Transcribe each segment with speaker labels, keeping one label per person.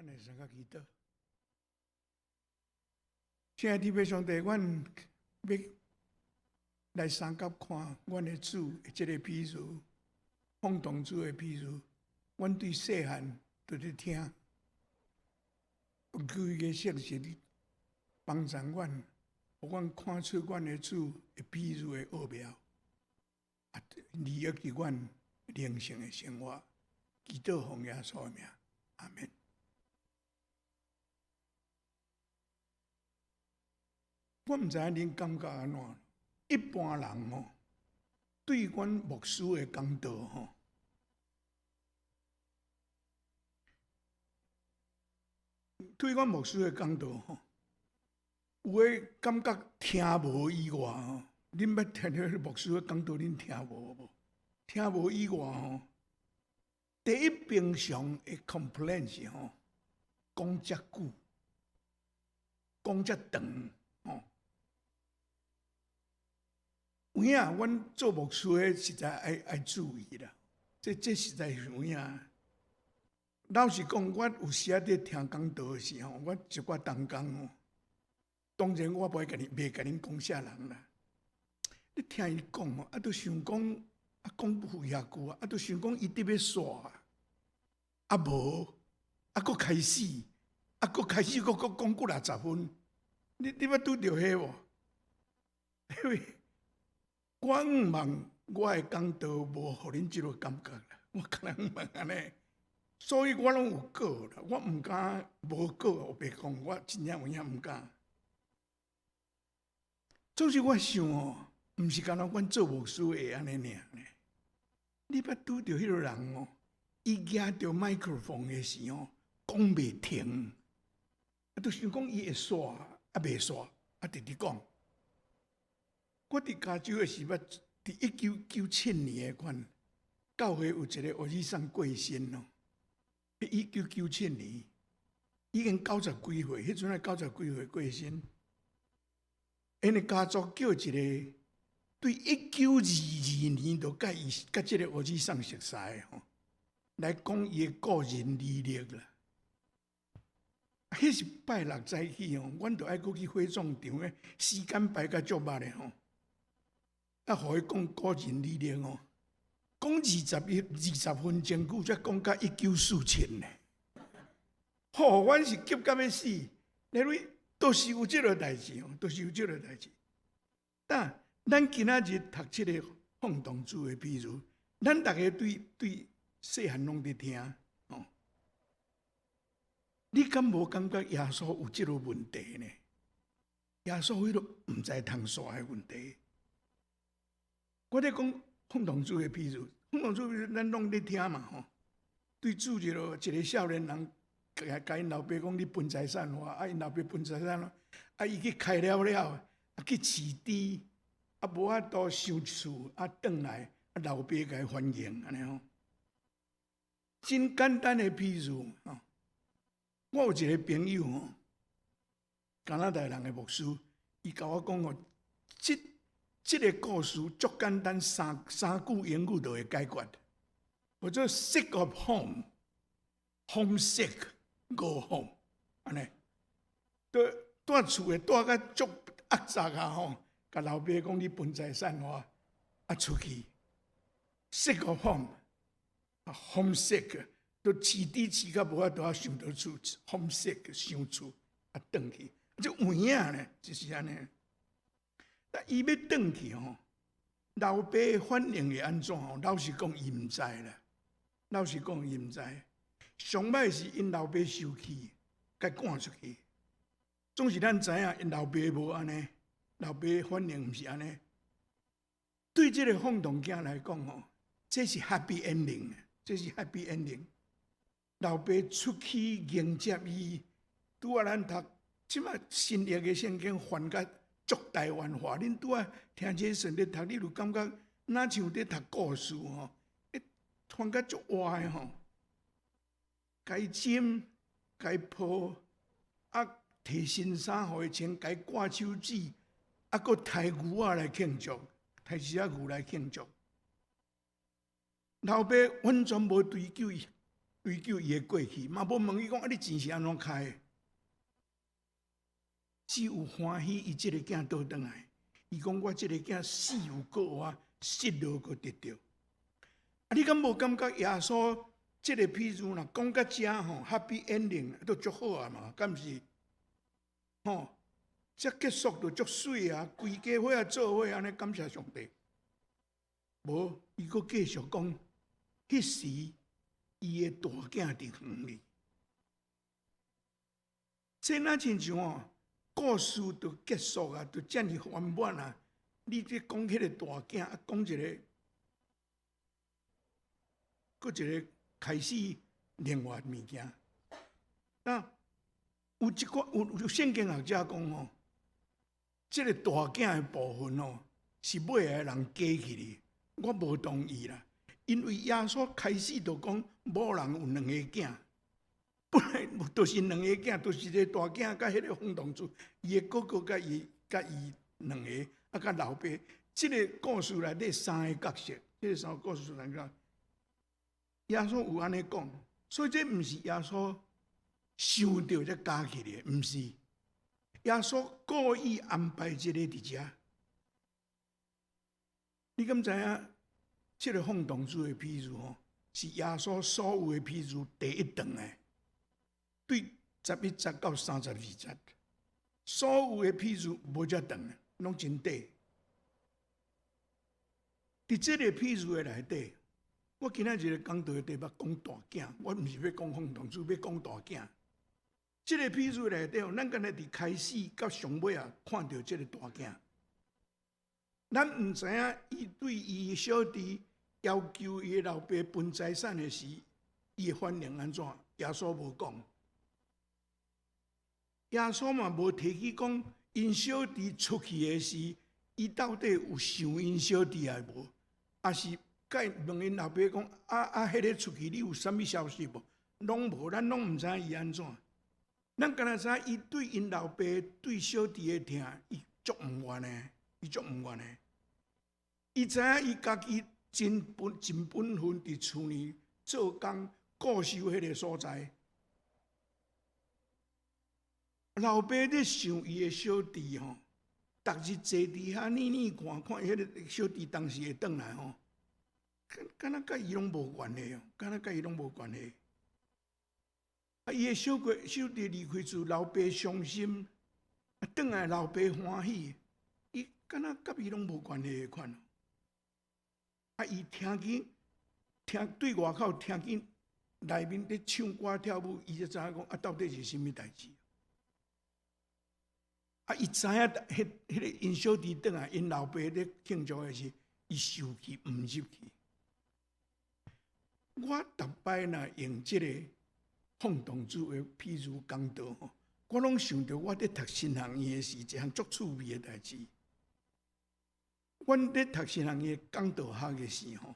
Speaker 1: 咱來相佮祈禱。親愛的天父上帝，阮欲來相佮看阮的主的這个比喻，放蕩子的比喻。阮對細漢就佇聽，求伊的聖神幫助阮，予阮看出阮的主的比喻的奧妙，啊，利益佇阮靈性的生活。祈禱奉耶穌的名，阿門。我毋知影恁感覺按怎？一般人吼，對阮牧師的講道吼，對阮牧師的講道吼，有的感覺聽無以外吼，恁捌聽著牧師的講道，恁聽無無？聽無以外吼，第一平常的 complaint 是吼，講遮久，講遮長。吼，有影，阮做牧師的實在愛愛注意啦。這這實在是有影。老實講，我有時仔佇聽講道的時候，我一寡同工吼，當然我袂共你袂共恁講啥人啦。你聽伊講吼，啊，都想講啊，講有遐久啊，啊，都想講伊佇欲煞啊，啊無，啊，閣開始，啊，閣開始，閣閣講幾若十分。你你捌拄著彼無？因為我向望我的講道無予恁這個感覺啦，我可能問按呢，所以我攏有稿啦，我毋敢無稿烏白講，我真正有影毋敢。總是我想哦，毋是干焦阮做牧師會按呢爾呢。你捌拄著彼個人哦，伊舉著麥克風的時候，講袂停，啊，都想講伊會煞，啊袂煞，啊直直講。我佇加州的時捌，佇1997年的款，教會有一个歐吉桑過身哦。1997年，已經九十幾歲，彼陣仔九十幾歲過身。𪜶的家族叫一个對1922年就佮伊佮這个歐吉桑熟似的吼，來講伊的個人履歷啦。彼是拜六早起吼，阮著愛閣去火葬場的，時間排甲足密的吼。啊，予伊講個人履歷吼，講21、20分鐘久，才講到1947呢。吼，阮是急甲欲死，因為都是有這个代誌吼，都是有這个代誌。但咱今仔日讀這个放蕩子的比喻，咱逐个對對細漢攏佇聽吼。你敢無感覺耶穌有這个問題呢？耶穌彼个毋知通煞的問題。我咧講放蕩子的比喻，放蕩子比喻咱攏咧聽嘛吼。對主一个一个少年人，共共𪜶老爸講你分財產予我，啊𪜶老爸分財產，啊伊去開了了，啊去飼豬，啊無法度想厝，啊轉來，啊老爸共伊歡迎按呢吼。真簡單的比喻吼。我有一个朋友吼，加拿大人的牧師，伊共我講吼，這這个故事足簡單，三三句英語就會解決。叫做 sick of home, homesick, go home，按呢。蹛蹛厝的蹛甲足壓雜啊吼，共老爸講你分財產予我，啊出去。sick of home, homesick，都飼豬飼甲無法度啊，想著厝，homesick 想厝啊，轉去，這有影呢，就是按呢。但伊欲轉去吼，老爸反應會按怎吼？老實講，伊毋知啦。老實講，伊毋知。上歹是𪜶老爸生氣，共伊趕出去。總是咱知影，𪜶老爸無按呢，老爸反應毋是按呢。對這个放蕩囝來講吼，這是 happy ending，這是 happy ending。老爸出去迎接伊，拄仔咱讀這馬新約的聖經翻甲足台灣話，恁拄仔聽這時咧讀，你就感覺若像佇讀故事吼，翻甲足活的吼，共伊枕，共伊抱，啊，提新衫予伊穿，共伊掛手指，啊，閣刣牛仔來慶祝，刣一隻牛來慶祝。老爸完全無追究伊。追究伊的過去，嘛無問伊講啊，你錢是按怎開的？只有歡喜伊這个囝倒轉來，伊講我這个囝死有閣活，失落閣得著。啊，你敢無感覺耶穌這个譬喻若講到遮吼，happy ending 都足好啊嘛，敢毋是？吼，這結束就足媠啊，規家伙仔做伙按呢感謝上帝。無，伊閣繼續講，彼時伊的大囝佇園裡，這若親像哦，故事就結束啊，就遮爾圓滿啊！你這講彼個大囝，啊，講一個，閣一個開始另外物件。那有一個有聖經學者講吼，這個大囝的部分吼，是尾仔的人加去的，我無同意啦。因為耶穌開始就講某人有兩個囝。本來就是兩個囝，就是一個大囝佮彼个放蕩子，伊的哥哥佮伊兩个，啊，佮老爸。這个故事內底三个角色，這个三个故事來講，耶穌有按呢講，所以這毋是耶穌想著才加去的，毋是。耶穌故意安排這个佇遮。你敢知影？這个放蕩子的譬喻吼，是耶穌所有的譬喻第一長的。對11節到32節，所有的譬喻無遮長，攏真短。佇這个譬喻的內底，我今仔日講道的題目講大囝，我毋是欲講放蕩子，欲講大囝。這个譬喻內底，咱敢若佇開始到上尾啊，看著這个大囝。咱毋知影伊對伊小弟要求伊老爸分財產的時，伊的反應按怎？耶穌無講。耶穌嘛無提起講，𪜶小弟出去的時，伊到底有想𪜶小弟抑無？抑是共問𪜶老爸講，啊啊，彼个出去，你有啥物消息無？攏無，咱攏毋知影伊按怎。咱敢若知影伊對𪜶老爸對小弟的疼，伊足毋願的，伊足毋願的。伊知影伊家己真本分佇厝裡做工，顧守彼个所在。老爸咧想伊的小弟吼，逐日坐佇遐膩膩看看，彼个小弟當時會轉來吼，敢若佮伊攏無關係哦，敢若佮伊攏無關係。啊，伊的小弟離開厝，老爸傷心，啊，轉來老爸歡喜，伊敢若佮伊攏無關係的款。啊，伊聽見聽對外口聽見內面咧唱歌跳舞，伊才知影講啊，到底是啥物代誌？啊，伊知影彼个𪜶小弟轉來，𪜶老爸咧慶祝的時，伊受氣毋入去。我逐擺若用這個放蕩子的譬喻講道吼，我攏想著我佇讀神學院的時，一項足趣味的代誌。阮咧讀神學院講道學的時吼，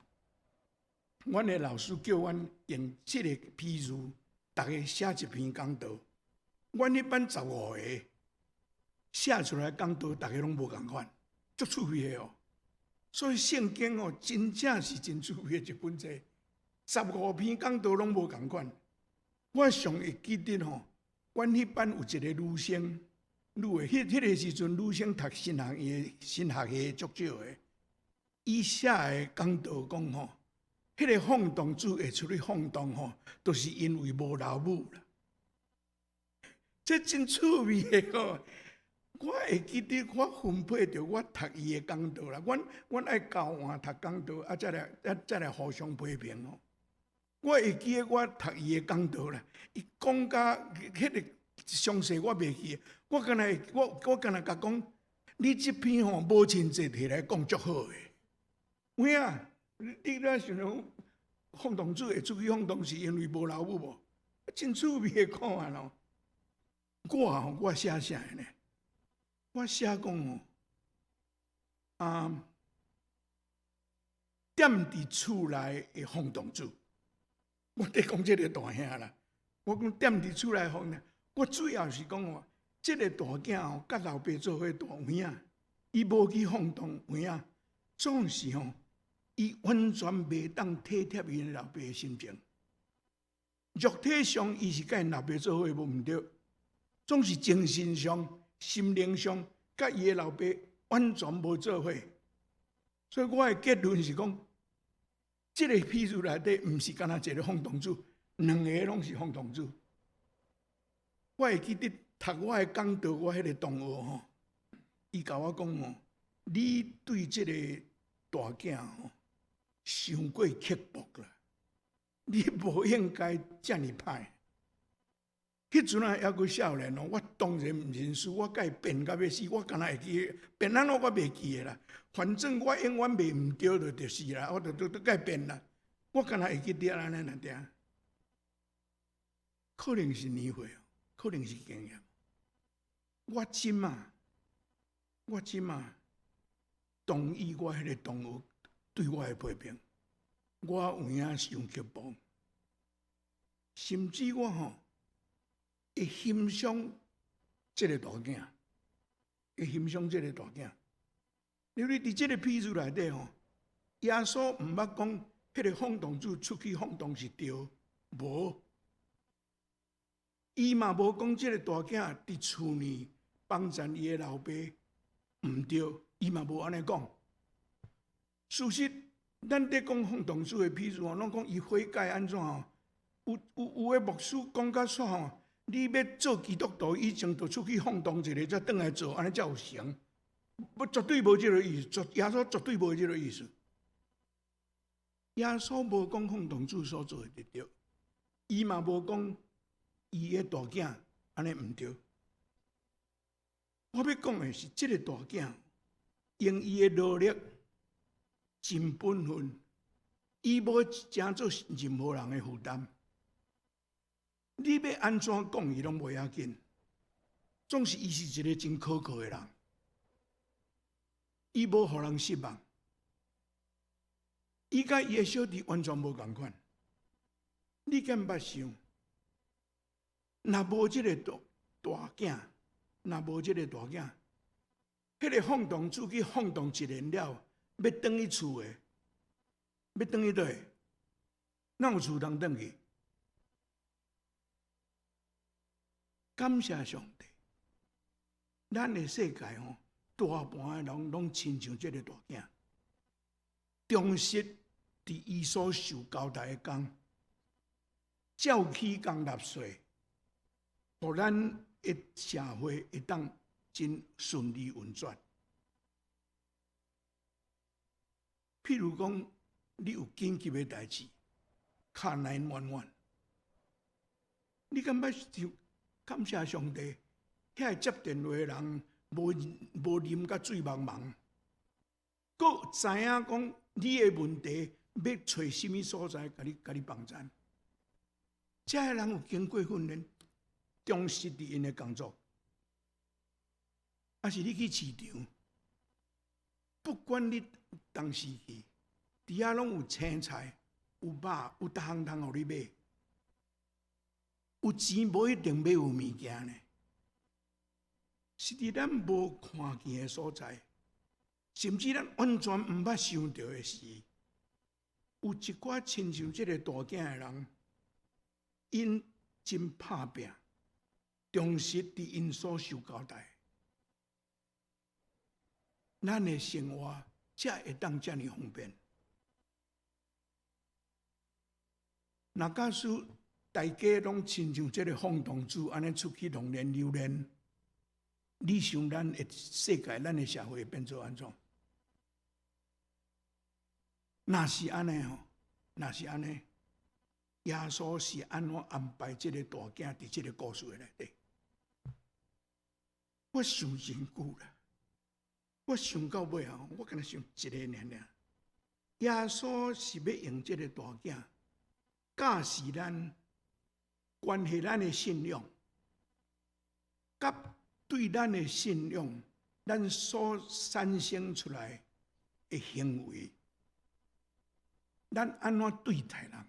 Speaker 1: 阮的老師叫阮用這个譬喻，逐个寫一篇講道。阮彼班15個寫出來講道，逐个攏無仝款，足趣味的哦。所以聖經哦，真正是真趣味的一本冊。15篇講道攏無仝款。我上會記得吼，阮彼班有一个女生，女的，彼个時陣女生讀神學院、神學系足少的。伊寫的講道講吼，彼个放蕩子會出去放蕩吼，都是因為無老母啦。這真趣味的吼。我會記得我分配著我讀伊的講道啦。阮愛交換讀講道，啊，再來互相批評吼。我會記得我讀伊的講道啦，伊講甲彼个詳細我袂記，我敢若共講，你這篇吼母親節提來講足好的。有影？你若想講放蕩子會出去放蕩，是因為無老母無？真趣味的看啊咯。我吼，我寫啥呢？我寫講吼，啊，踮佇厝內的放蕩子，我佇講這个大兄啦。我講踮佇厝內放蕩，我主要是講吼，這个大囝吼，佮老爸做伙大有影，伊無去放蕩有影，總是吼，伊完全袂當體貼𪜶老爸的心情。肉體上伊是佮𪜶老爸做伙無毋對，總是精神上、心靈上，佮伊的老爸完全無做伙。所以我的結論是講，這個譬喻內底毋是干焦一個放蕩子，兩个攏是放蕩子。我會記得讀我的講道，我彼個同學吼，伊共我講吼，你對這個大囝吼，傷過刻薄啦，你無應該遮爾歹。彼陣啊，猶閣少年哦，我當然毋認輸，我共伊辯甲欲死，我敢若會記辯按怎我袂記得啦。反正我永遠袂毋對就是啦，我就都都共伊辯啦。我敢若會記得按呢爾爾。可能是年歲，可能是經驗。我這馬，我這馬同意我彼個同學對我的批評，我有影傷刻薄，甚至我吼會欣賞這个大囝，會欣賞這个大囝。因為佇這個譬喻內底吼，耶穌毋捌講彼个放蕩子出去放蕩是對，無。伊嘛無講這个大囝佇厝內幫贊伊的老爸毋對，伊嘛無按呢講。事實，咱佇講放蕩子的譬喻吼，攏講伊悔改按怎吼？有有有的牧師講甲煞吼，你欲做基督徒以前，就出去放蕩一下，才轉來做，按呢才有成。無絕對無這个意思，絕耶穌絕對無這個意思。耶穌無講放蕩子所做的對，伊嘛無講伊的大囝按呢毋對。我欲講的是，這个大囝用伊的努力，盡本分，伊無成做任何人的負擔。你欲按怎講，伊攏無要緊。總是伊是一个真可靠的人，伊無予人失望。伊佮伊的小弟完全無仝款。你敢捌想？若無這个大大囝，若無這个大囝，彼个放蕩子去放蕩一年了，欲轉去厝的，欲轉去佗？哪有厝通轉去？感謝上帝，咱的世界吼，大半的人攏親像這个大囝，忠實佇伊所受交代的工，照起工納稅，予咱的社會會當真順利運轉。譬如講，你有緊急的代誌，敲 911，你敢捌想感謝上帝？遐個接電話的人無無啉甲醉茫茫，閣知影講你的問題欲揣啥物所在，共你共你幫贊。這个人有經過訓練，忠實佇𪜶的工作。抑是你去市場，不管你當時去，佇遐攏有青菜、有肉、有逐項通予你買。有錢無一定買有物件呢，是佇咱無看見的所在，甚至咱完全毋捌想著的時，有一寡親像這个大囝的人，𪜶真拍拚，忠實佇𪜶所受交代，咱的生活才會當遮爾方便。若假使大家攏親像這个放蕩子按呢出去浪連流連，你想咱的世界、咱的社會會變做按怎？若是按呢吼，若是按呢，耶穌是按怎安排這个大囝佇這个故事的內底？我想真久啦，我想到尾後，我敢若想一个爾爾。耶穌是欲用這个大囝教示咱，關係咱的信仰，佮對咱的信仰，咱所產生出來的行為，咱按怎對待人，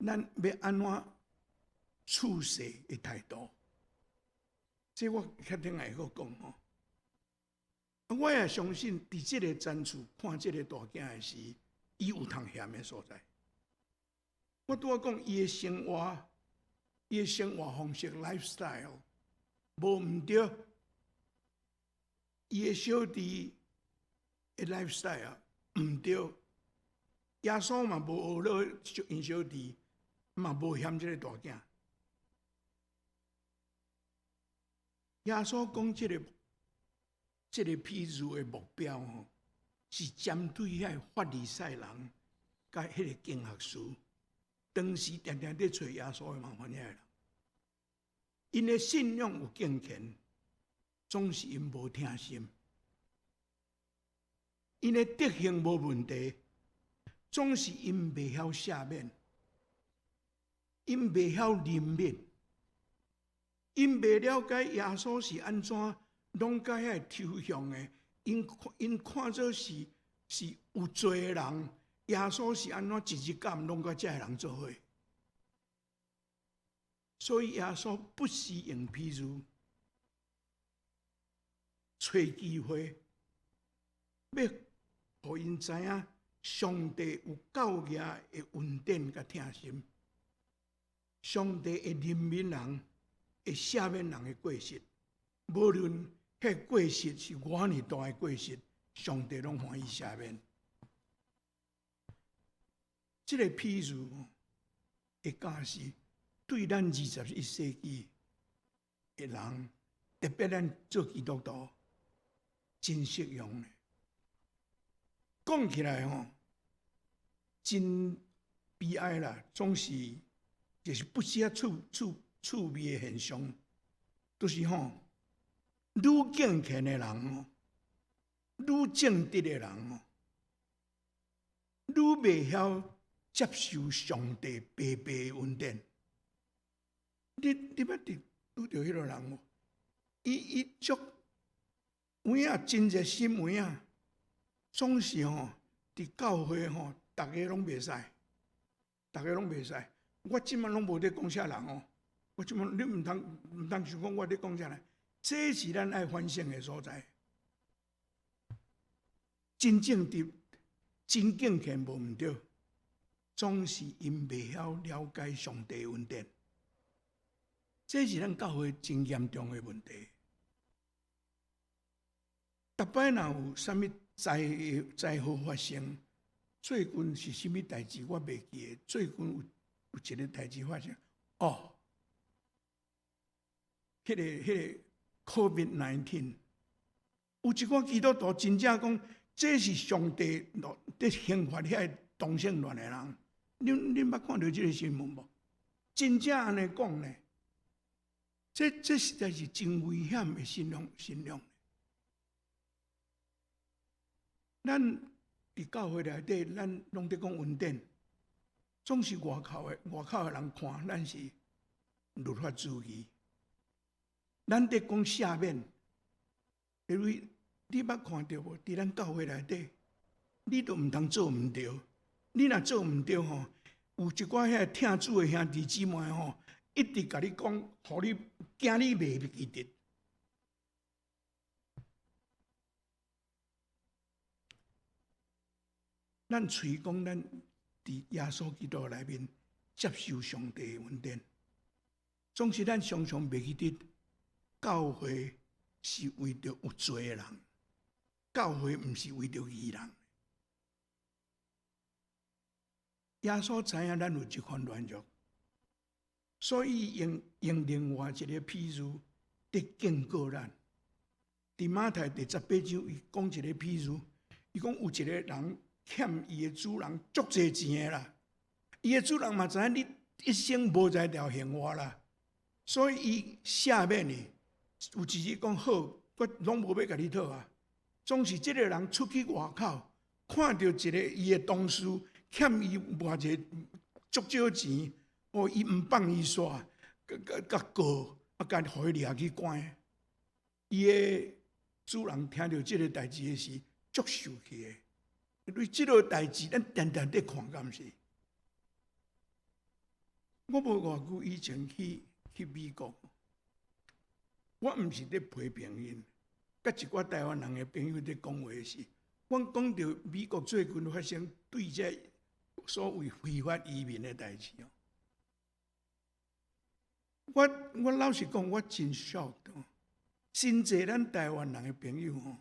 Speaker 1: 咱欲按怎處世的態度，這我確定會閣講吼。我也相信，佇這个層次看這个大囝的時，伊有通嫌的所在。我拄仔講伊的生活，伊的生活方式 lifestyle 無毋對，伊的小弟的 lifestyle 毋對，耶穌嘛無學落𪜶小弟，嘛無嫌這個大囝。耶穌講這個譬喻的目標吼，是針對遐个法利賽人佮彼个經學師，當時定定佇揣耶穌的麻煩遐個人，𪜶的信仰有敬虔，總是𪜶無疼心；𪜶的德行無問題，總是𪜶袂曉赦免，𪜶袂曉憐憫，𪜶袂了解耶穌是按怎攏共遐個抽象的，𪜶看做是有罪的人，耶穌是按怎一日到暗攏佮這个人做伙，所以耶穌不時用譬喻，揣機會，欲予𪜶知影上帝有夠額的恩典佮疼心，上帝會憐憫人，會赦免人的過失，無論彼個過失是偌爾大的過失，上帝攏歡喜赦免。這個譬喻的教示，對咱21世紀的人，特別咱做基督徒，真適用的。講起來吼，真悲哀啦，總是就是不舍趣味的現象，就是吼，愈敬虔的人吼，愈正直的人吼，愈袂曉接受上帝白白的恩典。你捌佇拄著彼个人無？伊足有影真熱心有影，總是吼佇教會吼，逐个攏袂使，逐个攏袂使。我這擺攏無咧講啥人哦，我這擺你毋通想講我咧講啥人，這是咱愛反省的所在。真正直、真敬虔無毋對，總是𪜶袂曉了解上帝恩典，這是咱教會真嚴重的問題。逐擺若有啥物災禍發生，最近是啥物代誌我袂記得。最近有一个代誌發生，哦，彼个 COVID-19，有一寡基督徒真正講，這是上帝落佇懲罰遐个同性戀的人。恁捌看著這个新聞無？真正按呢講呢？這實在是真危險的信仰信仰。咱佇教會內底，咱攏佇講恩典，總是外口的人看咱是律法主義。咱佇講赦免，因為你捌看著無？佇咱教會內底，你都毋通做毋對。你若做毋對吼，有一寡遐疼主的兄弟姊妹吼，一直共你講，予你驚你袂記得。咱喙講咱佇耶穌基督內面接受上帝的恩典，總是咱常常袂記得，教會是為著有罪的人，教會毋是為著義人。耶穌知影咱有這款軟弱，所以用另外一个譬喻佇警告咱。佇馬太第18章，伊講一个譬喻，伊講有一个人欠伊的主人足濟錢的啦，伊的主人嘛知影你一生無才調還我啦，所以伊赦免伊。有一日講好，我攏無欲共你討啊。總是這个人出去外口，看著一个伊的同事欠伊偌濟足少錢，哦，伊毋放伊煞，共共告，啊，共予伊掠去關。伊的主人聽著這个代誌的時，足受氣的。因為這个代誌，咱定定佇看，敢毋是？我無偌久以前去美國，我毋是佇批評𪜶，佮一寡台灣人的朋友佇講話時，阮講著美國最近發生對這所謂非法移民的代誌哦。我老實講，我真 shock。真濟咱台灣人的朋友吼，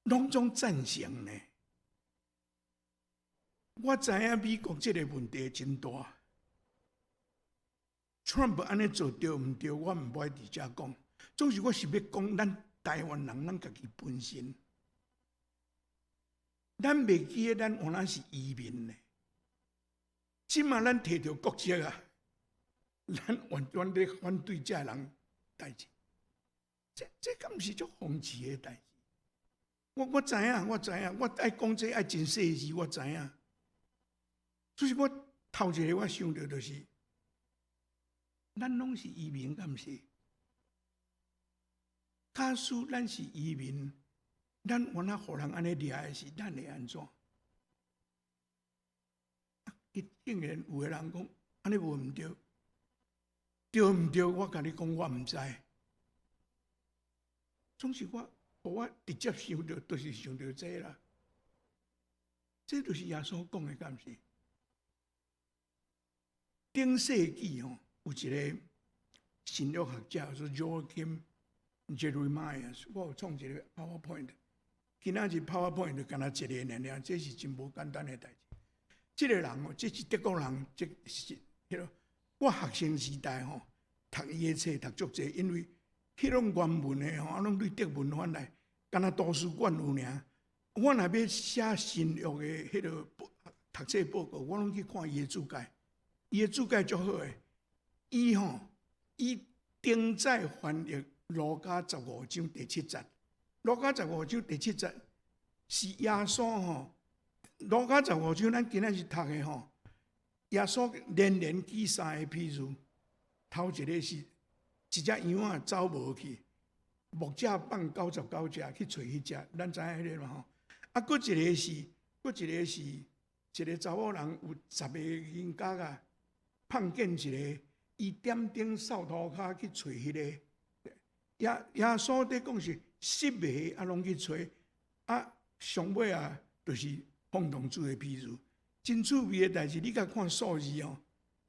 Speaker 1: 攏總贊成呢。我知影美國這個問題真大，Trump 按呢做對毋對？我毋愛佇遮講。總是我是欲講，咱台灣人，咱家己本身，咱袂記得咱原來是移民呢。這馬咱提著國籍啊，咱完全咧反對這人代誌。這敢毋是足諷刺的代誌？我知影，我知影，我愛講這愛真細緻，我知影。所以我頭一个我想著就是，咱攏是移民，敢毋是？假使咱是移民，咱原來予人按呢掠的時，咱會按怎？伊竟然有的人講按呢無毋對，對毋對？我共你講，我毋知。總是我，我直接想著，就是想著這啦。這就是耶穌講的，敢毋是？頂世紀吼，有一個神學學者叫 Joachim Jeremiah，我有創一個 PowerPoint，今仔日 PowerPoint 就干焦一个爾爾，這是真無簡單的代誌。這個人哦，這是德國人，這是彼個我學生時代吼，讀伊的冊讀足濟，因為彼種原文的吼，啊攏對德文翻來，干焦圖書館有爾。我若欲寫新約的彼個讀冊報告，我攏去看伊的注解。伊的注解足好的，伊吼伊頂載翻譯路加十五章第七節，路加十五章第七節是耶穌吼，路加十五章咱今仔日讀的吼，耶穌連連舉三個譬喻，頭一個是一隻羊仔走無去，牧者放九十九隻去揣彼隻，咱知影彼个嘛吼。啊，閣一個是，閣一個是一個查某人有十個銀角仔，碰見一個，伊點燈掃塗跤去揣彼個。耶穌佇講是失迷啊，攏去揣，啊，上尾啊，就是風浪子的譬喻，真趣味的代誌，你共看數字哦，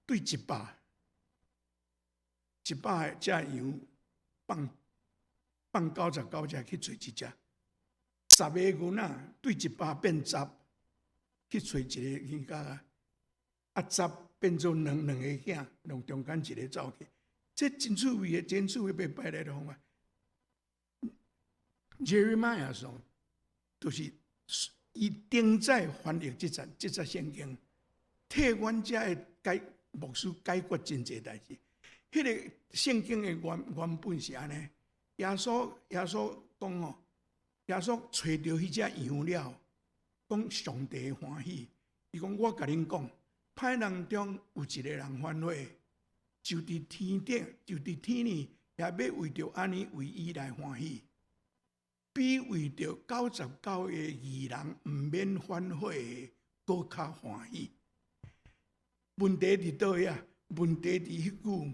Speaker 1: 對100，100隻羊放99隻去揣一隻，十個銀仔對100變十，去揣一個銀角仔，啊十變做兩個囝，用中間一個走去，這真趣味的，真趣味被擺來創啊！Jeremiah 說，就是伊頂載翻譯這節聖經，替阮遮的解牧師解決真濟代誌。彼個聖經的原本是按呢，耶穌講吼，耶穌揣著彼隻羊了，講上帝歡喜。伊講我共恁講，歹人中有一個人反悔，就佇天頂，就佇天呢，也欲為著按呢為伊來歡喜，比為著99個義人毋免反悔的，閣較歡喜。問題佇佗位啊？問題佇彼句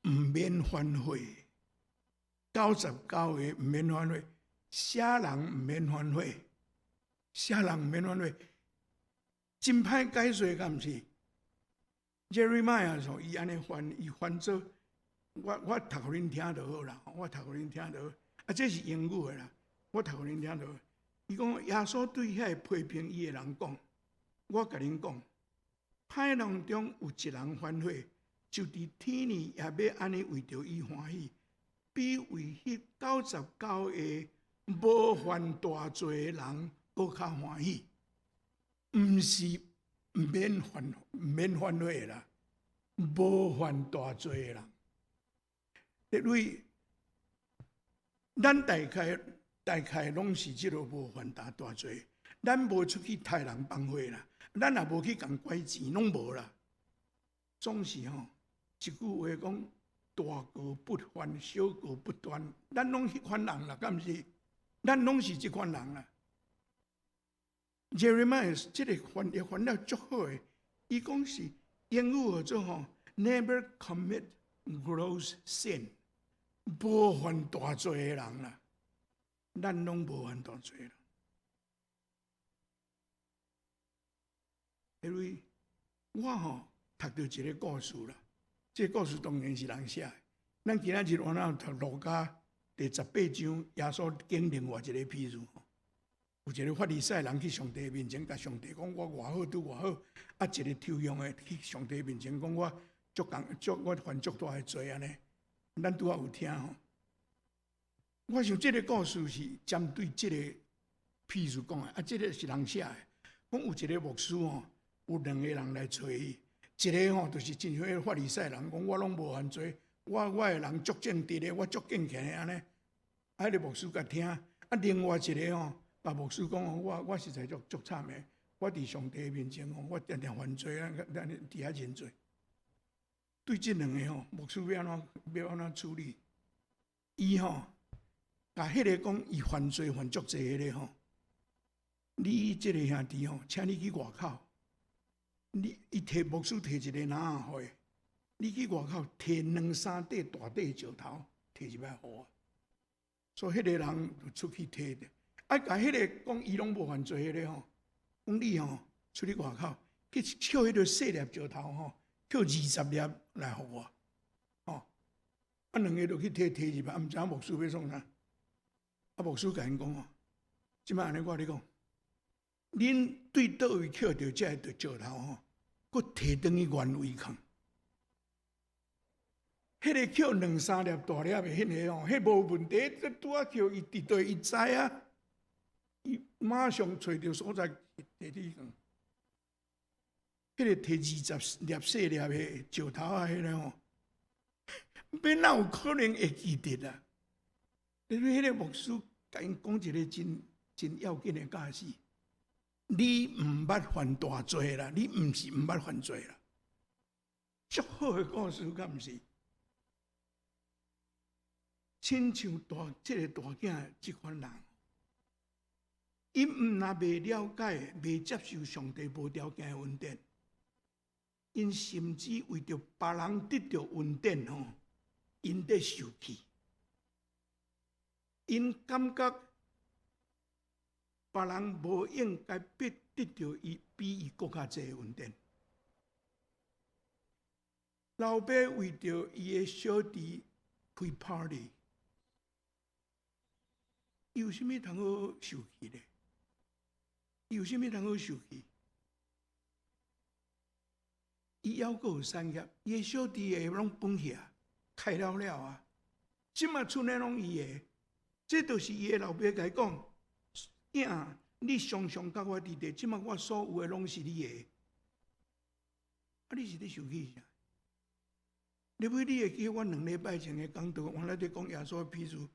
Speaker 1: 毋免反悔，99個毋免反悔，啥人毋免反悔？啥人毋免反悔？真歹解說，敢毋是？Jeremiah 說伊按呢翻，伊翻做我讀予恁聽就好啦，我讀予恁聽就好。啊，這是英語的啦，我讀予恁聽就好。伊講耶穌對遐個批評伊的人講：我共恁講，歹人中有一人反悔，就佇天呢也欲按呢為著伊歡喜，比為彼99個無犯大罪的人閣較歡喜。毋是毋免反悔的啦，無犯大罪的人。因為咱大概攏是這個無犯大罪，咱無出去刣人放火啦，咱也無去共拐錢，攏無啦。總是吼，一句話講，大過不犯，小過不斷，咱攏彼款人啦，敢毋是？咱攏是這款人啦。Jeremiah 這個翻譯翻了足好的，伊講是英語叫做吼，Never commit gross sin，無犯大罪的人啦，咱攏無犯大罪啦。因為我吼讀著一个故事啦，這个故事當然是人寫的。咱今仔日原來讀路加第18章，耶穌講另外一个譬喻吼，有一个法利賽人去上帝面前，共上帝講我偌好，拄偌好。啊，一个抽佣的去上帝面前講我足共足我犯足大的罪按呢。咱拄仔有聽吼。我想這个故事是針對這个譬喻講的，啊，這个是人寫的。講有一个牧師吼，有兩個人來揣伊，一个吼就是親像彼个法利賽人，講我攏無犯罪，我的人足正直的，我足敬虔的按呢。啊，彼个牧師共聽，啊，另外一个吼，共牧師講吼，我實在足足慘的，我佇上帝面前吼，我定定犯罪啊，按呢佇遐認罪。對這兩个吼，牧師欲按怎欲按怎處理？伊吼，共彼个講伊犯罪犯足濟彼个吼，你這个兄弟吼，請你去外口，你伊提牧師提一个籃仔予伊，你去外口提兩三塊大塊石頭，提入來予我。所以彼个人就出去提著，啊，共彼个講伊攏無犯罪彼个吼，講你吼出去外口去抾彼个細粒石頭吼，抾20粒來予我，吼，啊，兩个就去提提入來，毋知影牧師欲創啥，啊，牧師共𪜶講吼，這擺按呢我共你講，恁對佗位抾著這个石頭吼，閣提轉去原位囥。彼个抾兩三粒大粒的彼个吼，彼無問題，這拄仔抾伊佇佗伊知啊，伊馬上揣著所在提去囥。彼个提20粒細粒的石頭仔，彼个吼，欲哪有可能會記得啊？因為彼个牧師共𪜶講一个真真要緊的教示：你毋捌犯大罪啦，你毋是毋捌犯罪啦。足好的故事，敢毋是？親像大這个大囝這款人，𪜶毋若袂了解、袂接受上帝無條件的恩典，𪜶甚至為著別人得著恩典吼，𪜶咧受氣。𪜶感覺別人無應該必得著伊比伊閣較濟恩典。老爸為著伊的小弟開 party，伊有啥物通好受氣咧？伊有啥物通好受氣？伊猶閣有產業，伊的小弟的攏分去啊，開了了啊！這馬厝內攏伊的，這就是伊的老爸共伊講：囝，你常常佮我佇佇，這馬我所有的攏是你的。啊，你是咧受氣啥？你欲你會記我2禮拜前的講道，原來佇講耶穌譬喻，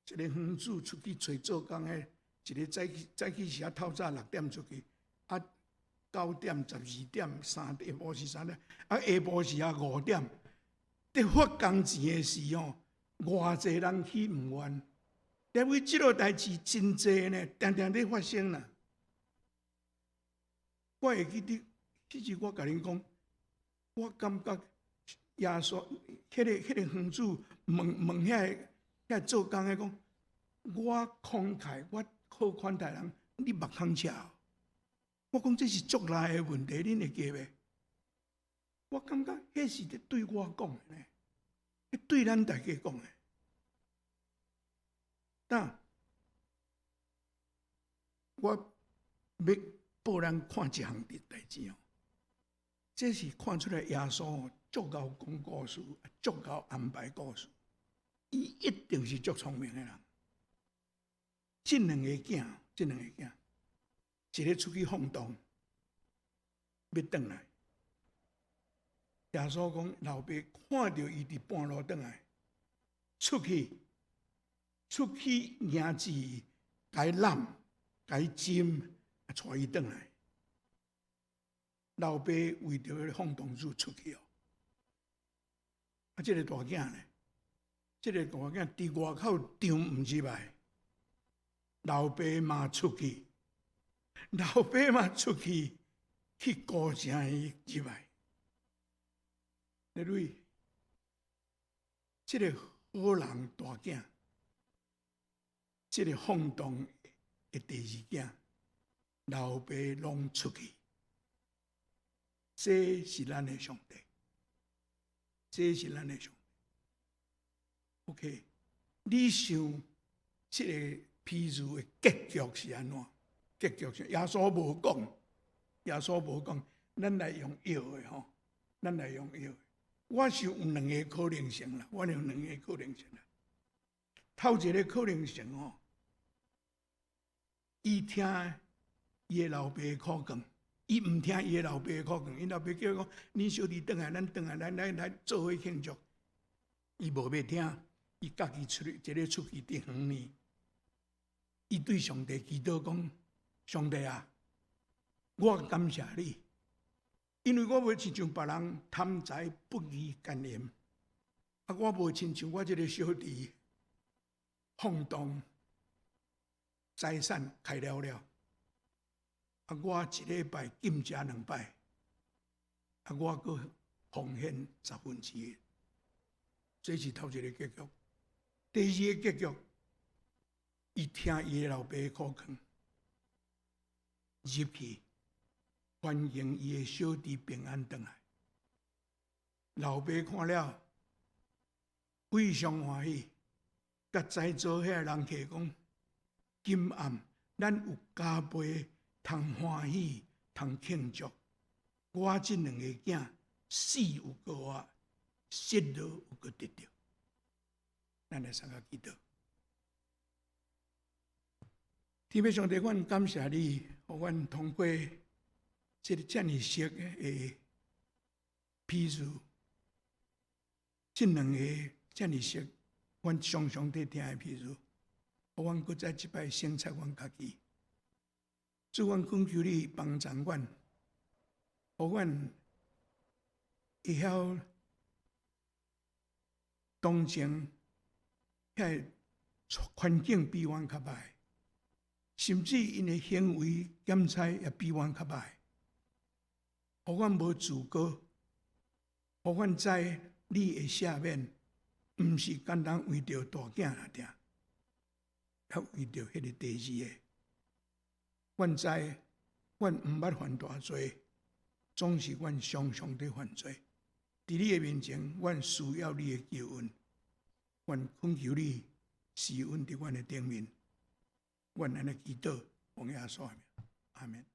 Speaker 1: 一个園主出去揣做工的，一个早起早起時啊透早6點出去，啊9點、12點、3點，下晡是3點，啊下晡時啊5點，佇發工錢的時吼，偌濟人去毋願，因為這个代誌真濟呢，定定咧發生啦。我會記得，彼時我共恁講，我感覺耶穌彼个園主問問遐個做工的講，我慷慨，我好款待人，你目空赤。我講這是足大的問題，恁會記袂？我感覺彼是佇對我講的呢，對咱大家講的。但我欲報咱看一項代誌哦，這是看出來耶穌足𠢕講故事，足𠢕安排故事，伊一定是足聰明的人。這兩个囝，這兩個囝，一个出去放蕩，欲轉來。耶穌講，老爸看著伊佇半路轉來，出去，出去迎接伊，共伊攬，共伊斟，帶伊轉來。老爸為著彼个放蕩子出去哦，啊，這个大囝咧，這个大囝佇外口張毋入來，老爸嘛出去，老爸嘛出去去鼓醒伊入來。你類，這个好人大囝，這个放蕩的第二囝，老爸攏出去。這是咱的上帝，這是咱的上帝。OK，你想這個譬喻的結局是按怎？結局是耶穌無講，耶穌無講，咱來用臆的吼，咱來用臆的。我想有兩個可能性啦，我有兩個可能性啦。頭一個可能性吼，伊聽伊的老爸苦勸，伊毋聽伊的老爸苦勸，𪜶老爸叫伊講：恁小弟轉來，咱轉來，咱來來做伙慶祝。伊無欲聽，伊家己出去，一个出去佇園裡，伊對上帝祈禱講：上帝啊，我感謝你，因為我無親像別人貪財不義姦淫，啊，我無親像我這个小弟放蕩財產開了了，啊，我一禮拜禁食兩擺，啊，我閣奉獻十分之一，這是頭一个結局。第二个結局，伊聽伊的老爸苦勸，入去歡迎伊的小弟平安轉來。老爸看了非常歡喜，共在座遐个人客講：今暗咱有加倍通歡喜，通慶祝。我這兩个囝死有閣活，失落有閣得著。咱來三個祈禱。天父上帝，阮感謝你，予阮通過這个遮爾熟的譬喻，這兩个遮爾熟，阮常常佇聽的譬喻，予阮閣再一擺省察阮家己。主，阮懇求你幫助阮，予阮會曉同情遐環境比阮較歹，甚至𪜶的行為檢查也比阮較歹，予阮無自高，予阮知你的赦免，毋是單單為著大囝爾爾，還為著彼個第二个。阮知，阮毋捌犯大罪，總是阮常常佇犯罪。佇你的面前，阮需要你的救恩，阮懇求你施恩佇阮的頂面。阮按呢祈禱，奉耶穌的名，阿門。